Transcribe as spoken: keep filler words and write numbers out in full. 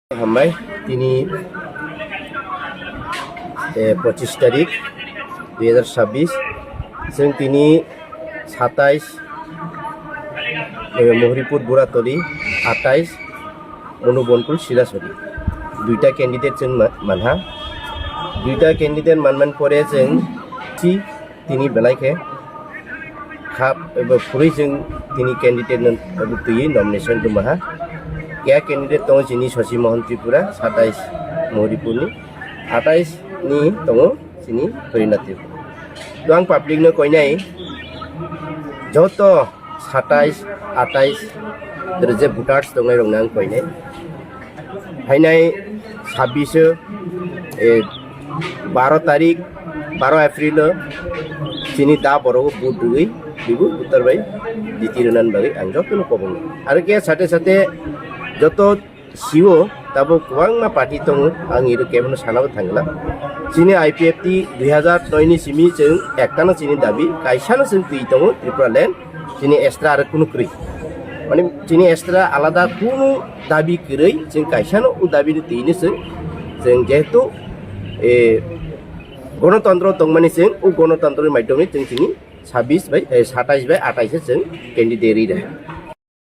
Hambai, tini, eh, pochis tarik, dui hazar sabbish, chwng tini satais, eh, Mohoripur Buratoli, atais, Manu Bonkul Silasori. Duita candidate chwng ma-, manha. Duita candidate manmani pore chwng si tini belai khe khap eba phurui chwng tini candidate no abo twiwi nomination rwmaha. Keha candidate tongo chini Shashi Mohan Tripura, satais Mohoripurni, atais ni tongo chini Torina Tripura. To ang public no koinai, joto satais, atais je voters tongnai rokno ang koinai. Hainai sabbish, eh, baro tarik, baro April o chini da borok vote rwui, bibu voter bai diti rwnan bagwi ang jotono kobong. Aro khe sate sate joto siwo tabuk kwbangma party tongo, ang iro kebono sanabo thangla. Chini I P F T dui hazar noi ni simi chwng ektano chini dabi, kaisano chwng twi tongo Tripura land, chini extra aro kunu kwrwi. Mane chini extra alada kunu dabi kwrwi, chwng kaisano o dabi ni twi ni chwng, chwng jehetu, eh, gonotantro tongmani chwng, o gonotantro ni maidhyome chwng chini sabbish bai, eh, satais bai atais chwng candidate ri da.